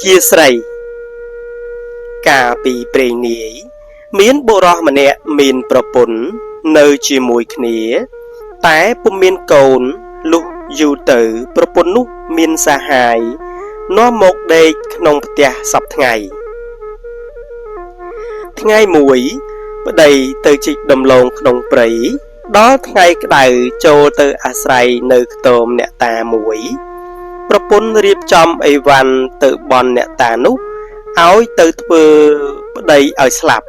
យាស្រីកាលពីព្រេងនាយមានបុរសម្នាក់មានប្រពន្ធនៅជាមួយគ្នាតែពុំមានកូនលុះយូរទៅប្រពន្ធនោះមានសហាយនាំមកដេកក្នុងផ្ទះសព្វថ្ងៃថ្ងៃមួយប្តីទៅជីកដំឡូងក្នុងព្រៃដល់ថ្ងៃក្តៅចូលទៅអាស្រ័យនៅខ្ទមអ្នកតាមួយប្រពន្ធរៀបចំអីវ៉ាន់ទៅបន់អ្នកតានោះឲ្យទៅធ្វើប្តីឲ្យស្លាប់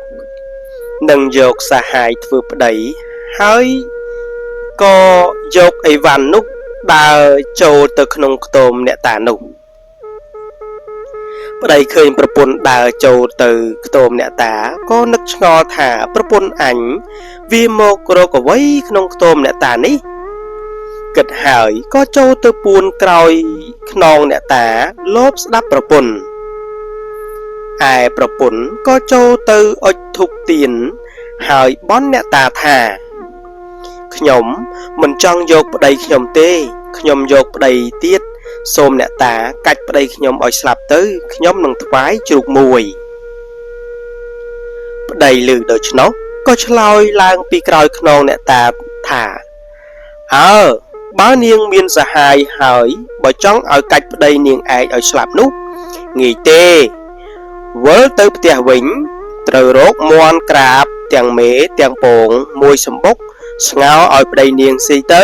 និងយកសហាយធ្វើប្តីហើយក៏យកអីវ៉ាន់នោះដើរចូលទៅក្នុងខ្ទមអ្នកតានោះប្តីឃើញប្រពន្ធដើរចូលទៅខ្ទមអ្នកតាក៏នឹកឆ្ងល់ថាប្រពន្ធអញវាមករកអ្វីក្នុងខ្ទមអ្នកតានេះគិតហើយក៏ចូលទៅពួនក្រោយខ្នងអ្នកតាលបស្ដាប់ប្រពន្ធឯប្រពន្ធក៏ចូលទៅអុជធូបទៀនហើយបន់អ្នកតាថាខ្ញុំមិនចង់យកប្តីខ្ញុំទេខ្ញុំយកប្តីទៀតសូមអ្នកតាកាច់ប្តីខ្ញុំឲ្យស្លាប់ទៅខ្ញុំនឹងថ្វាយជ្រូកមួយប្តីឮដូច្នោះក៏ឆ្លើយឡើងពីក្រោយខ្នងអ្នកតាថាអើបើនាងមានសហាយហើយបើចង់ឲ្យកាច់ប្តីនាងឯងឲ្យស្លាប់នោះងាយទេវិលទៅផ្ទះវិញត្រូវរកមាន់ក្រាបទាំងមេទាំងពងមួយសម្បុកស្ងោឲ្យប្តីនាងស៊ីទៅ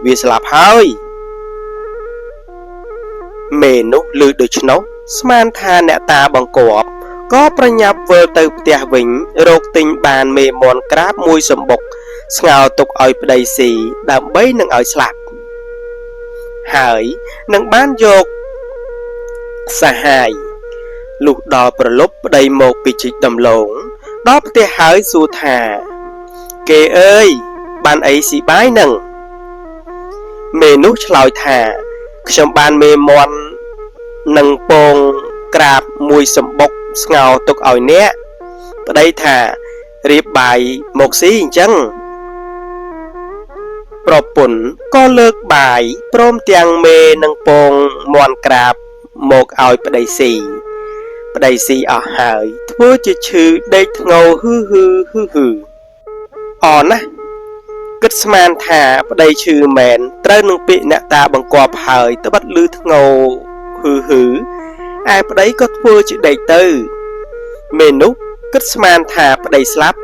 វាស្លាប់ហើយមេនោះឮដូច្នោះស្មានថាអ្នកតាបង្គាប់ក៏ប្រញាប់វិលទៅផ្ទះវិញរកទិញបានមេមាន់ក្រាបមួយសម្បុកស្ងោទុកឲ្យប្តីស៊ីដើម្បីនឹងឲ្យស្លាប់ហើយនឹងបានយកសហាយលុះដល់ប្រលប់ប្តីមកពីជីកដំឡូងដល់ផ្ទះហើយសួរថាគេអើយបានអីស៊ីបាយនឹងមេនោះឆ្លើយថាខ្ញុំបានមេមាន់និងពងក្រាបមួយសម្បុកស្ងោទុកឲ្យអ្នកប្តីថារៀបបាយមកស៊ីអញ្ចឹងប្រពន្ធក៏លើកបាយព្រមទាំងមេនិងពងមាន់ក្រាបមកឲ្យប្តីស៊ីប្តីស៊ីអស់ហើយធ្វើជាឈឺដេកធ្ងោហ៊ឺហ៊ឺហ៊ឺហ៊ឺអណាស់គិតស្មានថាប្តីឈឺមែនត្រូវនឹងពាក្យអ្នកតាបង្គាប់ហើយត្បិតឮធ្ងោហ៊ឺហ៊ឺឯប្តីក៏ធ្វើជាដេកទៅមេនោះគិតស្មានថាប្តីស្លាប់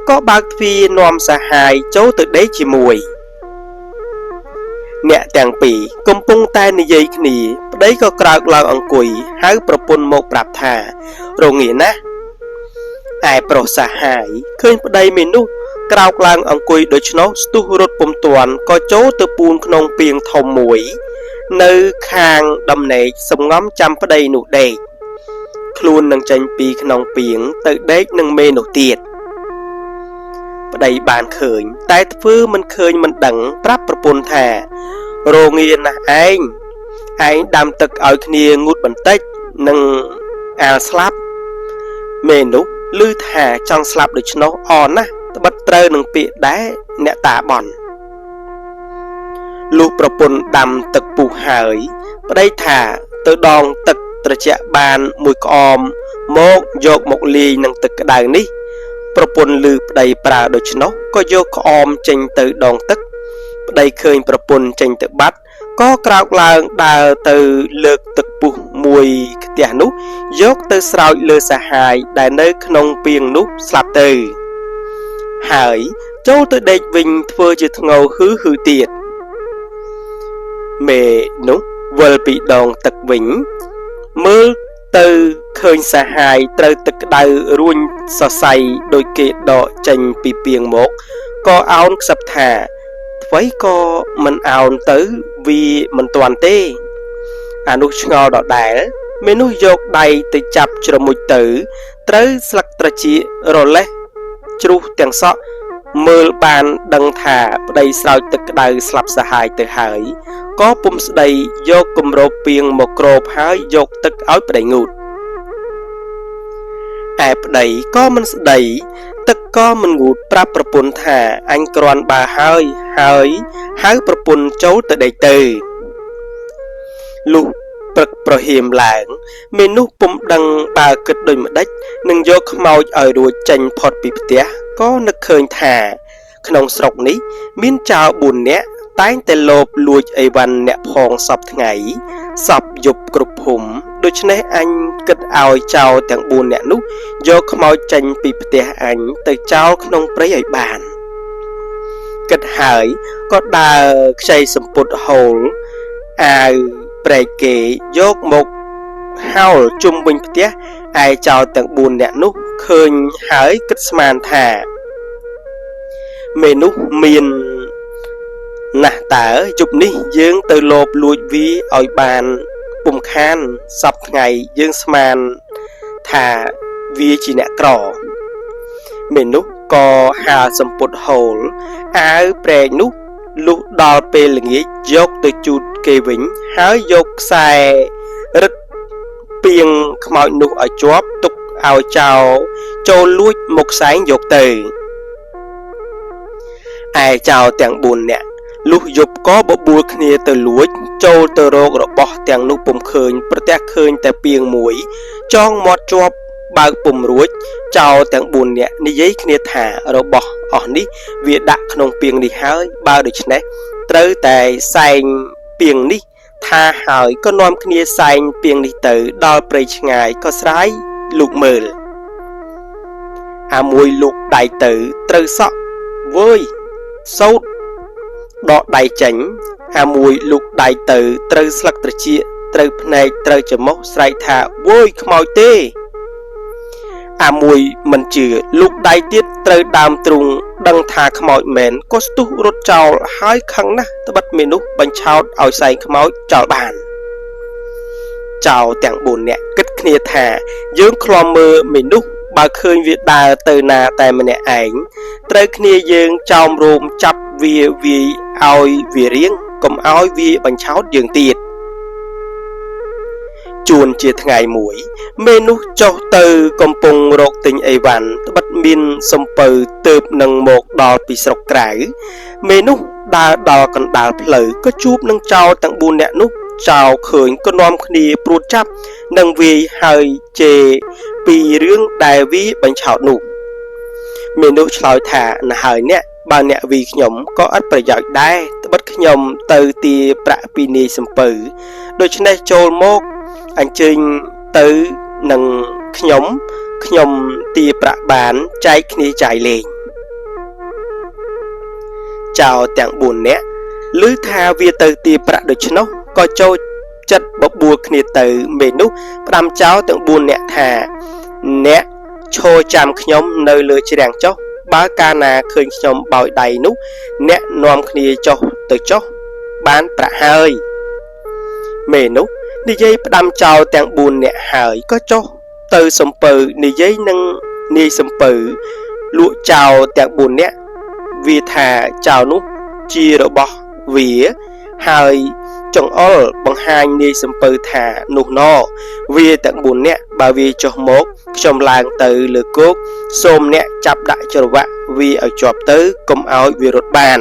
ក៏បើកទ្វារនាំសហាយចូលទៅដេកជាមួយអ្នកទាំងពីរកំពុងតែនិយាយគ្នាប្តីក៏ក្រោកឡើងអង្គុយហៅប្រពន្ធមកប្រាប់ថារងាណាស់ឯប្រុសសហាយឃើញប្តីមេនោះក្រោកឡើងអង្គុយដូច្នោះស្ទុះរត់ពុំទាន់ក៏ចូលទៅពួនក្នុងពាងធំមួយនៅខាងដំណេកសំងំចាំប្តីនោះដេកខ្លួននឹងចេញពីក្នុងពាងទៅដេកនឹងមេនោះទៀតប្តីបានឃើញតែធ្វើមិនឃើញមិនដឹងប្រាប់ប្រពន្ធថារងាណាស់ឯងឯងដាំទឹកឲ្យគ្នាងូតបន្តិចនឹងអាលស្លាប់មេនោះឮថាចង់ស្លាប់ដូច្នោះអណាស់ត្បិតត្រូវនឹងពាក្យដែរអ្នកតាបន់លុះប្រពន្ធដាំទឹកពុះហើយប្តីថាទៅដងទឹកត្រជាក់បានមួយក្អមមកយកមកលាយនឹងទឹកក្តៅនេះប្រពន្ធឮប្តីប្រើដូច្នោះក៏យកក្អមចេញទៅដងទឹកប្តីឃើញប្រពន្ធចេញទៅបាត់ក៏ក្រោកឡើងដើរទៅលើកទឹកពុះមួយខ្ទះនោះយកទៅស្រោចលើសហាយដែលនៅក្នុងពាងនោះស្លាប់ទៅហើយចូលទៅដេកវិញធ្វើជាធ្ងោហ៊ឺហ៊ឺទៀតមេនោះវិលពីដងទឹកវិញមើលទៅឃើញសហាយត្រូវទឹកក្តៅរួញសរសៃដោយគេដកចេញពីពាងមកក៏អោនខ្សឹបថាអ្វីក៏មិនអោនទៅវាមិនទាន់ទេអានោះឆ្ងល់ដដែលមេនោះយកដៃទៅចាប់ជ្រមុជទៅត្រូវស្លឹកត្រចៀករលេះជ្រុះទាំងសក់មើលបានដឹងថាប្តីស្រោចទឹកក្តៅស្លាប់សហាយទៅហើយក៏ពុំស្ដីយកគម្របពាងមកគ្របហើយយកទឹកឲ្យប្តីងូតឯប្តីក៏មិនស្ដីទឹកក៏មិនងូតប្រាប់ប្រពន្ធថាអញគ្រាន់បើហើយហើយហៅប្រពន្ធចូលទៅដេកទៅលុះ ព្រឹកប្រហៀមឡើងមេនោះពុំដឹងបើគិតដូចម្ដេចនឹងយកខ្មោចឲ្យរួចចេញផុតពីផ្ទះក៏នឹកឃើញថាក្នុងស្រុកនេះមានចោរ4នាក់តែងតែលបលួចអីវ៉ាន់អ្នកផងសពថ្ងៃសពយប់គ្រប់ភូមិដូច្នេះអញគិតឲ្យចោរទាំង4នាក់នោះយកខ្មោចចេញពីផ្ទះអញទៅចោលក្នុងព្រៃឲ្យបានគិតហើយក៏ដើរខ្ចីសំពត់ហូលអាវព្រែកគេយកមកហោលជុំវិញផ្ទះឯចោរទាំង4នាក់នោះឃើញហើយគិតស្មានថាមេនោះមានណាស់តើយប់នេះយើងទៅលបលួចវាឲ្យបានពុំខានសពថ្ងៃយើងស្មានថាវាជាអ្នកក្រមេនោះក៏ហាលសំពត់ហូលអាវព្រែកនោះលុះដល់ពេលល្ងាចយកទៅជូតគេវិញហើយយកខ្សែរឹតពីងខ្មោចនោះឲ្យជាប់ទុកឲ្យចោរចូលលួចមកសែងយកទៅឯចោរទាំង4នាក់លុះយប់ក៏បបួលគ្នាទៅលួចចូលទៅរករបស់ទាំងនោះពុំឃើញប្រទះឃើញតែពីងមួយចងមាត់ជាប់បើកពុំរួចចោរទាំង4នាក់និយាយគ្នាថារបស់អស់នេះវាដាក់ក្នុងពីងនេះហើយបើដូច្នេះត្រូវតែសែងពីងនេះថាហើយក៏នាំគ្នាសែងពីងនេះទៅដល់ព្រៃឆ្ងាយក៏ស្រាយលូកមើលអាមួយលូកដៃទៅត្រូវសក់វើយសោតដកដៃចេញអាមួយលូកដៃទៅត្រូវស្លឹកត្រចៀកត្រូវភ្នែកត្រូវច្រមុះស្រែកថាវើយខ្មោចទេអាមួយមិនជឿលូកដៃទៀតត្រូវដើមទ្រូងដឹងថាខ្មោចមែនក៏ស្ទុះរត់ចោលហើយខឹងណាស់ត្បិតមេនោះបញ្ឆោតឲ្យសែងខ្មោចចោលបានចោលទាំង4នាក់គិតគ្នាថាយើងឃ្លាំមើលមេនោះបើឃើញវាដើរទៅណាតែម្នាក់ឯងត្រូវគ្នាយើងចោមរោមចាប់វាវាយឲ្យវារៀងកុំឲ្យវាបញ្ឆោតយើងទៀតជួនជាថ្ងៃមួយមេនោះចុះទៅកំពុងរកទិញអីវ៉ាន់ត្បិតមានសំពៅទៅបនឹងមកដល់ពីស្រុកក្រៅមេនោះដើរដល់កណ្ដាលផ្លូវក៏ជួបនឹងចោរទាំង4នាក់នោះចោរឃើញក៏នាំគ្នាព្រួតចាប់និងវាយហើយជេរពីរឿងដែលវាបញ្ឆោតនោះមេនោះឆ្លើយថាណហើយអ្នកបើអ្នកវីខ្ញុំក៏ឥតប្រយោជន៍ដែរត្បិតខ្ញុំទៅទាប្រាក់ពីនាយសំពៅដូច្នេះចូលមកអញ្ជើញទៅនឹងខ្ញុំខ្ញុំទាប្រាក់បានចែកគ្នាចាយលេងចោរទាំង4នាក់ឮថាវាទៅទាប្រាក់ដូច្នោះក៏ចូលចិត្តបបួលគ្នាទៅមេនោះផ្ដាំចោរទាំង4នាក់ថាអ្នកឈរចាំខ្ញុំនៅលើច្រាំងចុះបើកាលណាឃើញខ្ញុំបោយដៃនោះអ្នកនាំគ្នាចុះទៅចុះបានប្រាក់ហើយមេនោះនិយាយផ្ដាំចោលទាំង4នាក់ហើយក៏ចុះទៅសំពៅនិយាយនឹងនាយសំពៅលក់ចោលទាំង4នាក់វាថាចោលនោះជារបស់វាហើយចង្អុលបង្ហាញនាយសំពៅថានោះណវាទាំង4នាក់បើវាចុះមកខ្ញុំឡើងទៅលើគោកសូមអ្នកចាប់ដាក់ច្រវាក់វាឲ្យជាប់ទៅកុំឲ្យវារត់បាន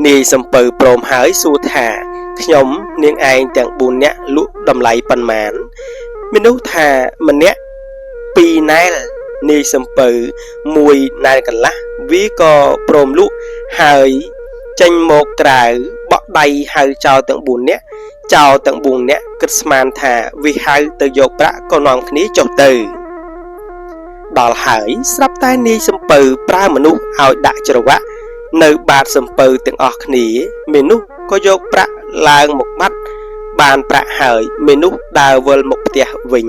នាយសំពៅព្រមហើយសួរថាខ្ញុំនាងឯងទាំង4នាក់លក់តម្លៃប៉ុន្មានមនុស្សថាម្នាក់2ណែលនាយសំពៅ1ណែលកន្លះវាក៏ព្រមលក់ហើយចេញមកក្រៅបក់ដៃហៅចោលទាំង4នាក់ចោលទាំង4នាក់គិតស្មានថាវាហៅទៅយកប្រាក់ក៏នាំគ្នាចុះទៅដល់ហើយស្រាប់តែនាយសំពៅប្រើមនុស្សឲ្យដាក់ច្រវាក់នៅបាតសំពៅទាំងអស់គ្នាមេនោះក៏យកប្រាក់ឡើងមកបាត់បានប្រាក់ហើយមេនោះដើរវិលមកផ្ទះវិញ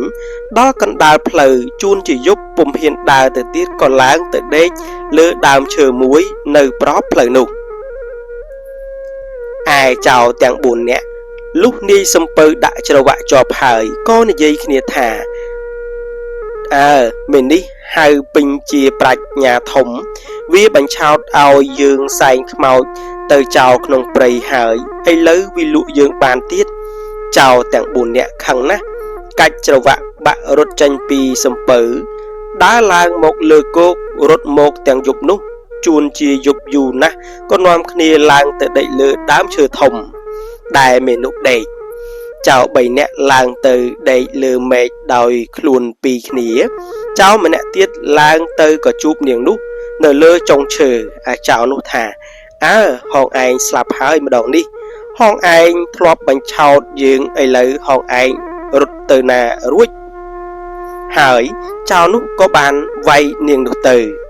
ដល់កណ្ដាលផ្លូវជួនជាយប់ពុំហ៊ានដើរទៅទៀតក៏ឡើងទៅដេកលើដើមឈើមួយនៅប្របផ្លូវនោះឯចោរទាំង4នាក់លុះនាយសំពៅដាក់ច្រវាក់ជាប់ហើយក៏និយាយគ្នាថាអើមេនេះហៅពេញជាប្រាជ្ញាធំវាបញ្ឆោតឲ្យយើងសែងខ្មោចទៅចោលក្នុងព្រៃហើយឥឡូវវាលក់យើងបានទៀតចោលទាំង4នាក់ខឹងណាស់កាច់ច្រវាក់បាក់រត់ចេញពីសំពៅដើរឡើងមកលើគោករត់មកទាំងយប់នោះជួនជាយប់យូរណាស់ក៏នាំគ្នាឡើងទៅដេកលើដើមឈើធំដែលមេនោះដេក ចោរបីនាក់ឡើងទៅដេកលើមែកដោយខ្លួនពីរគ្នា ចោរម្នាក់ទៀតឡើងទៅក៏ជួបនាងនោះនៅលើចុងឈើអាចោរនោះថាអើហងឯងស្លាប់ហើយម្ដងនេះហងឯងធ្លាប់បញ្ឆោតយើងឥឡូវហងឯងរត់ទៅណារួចហើយចោរនោះក៏បានវាយនាងនោះទៅ។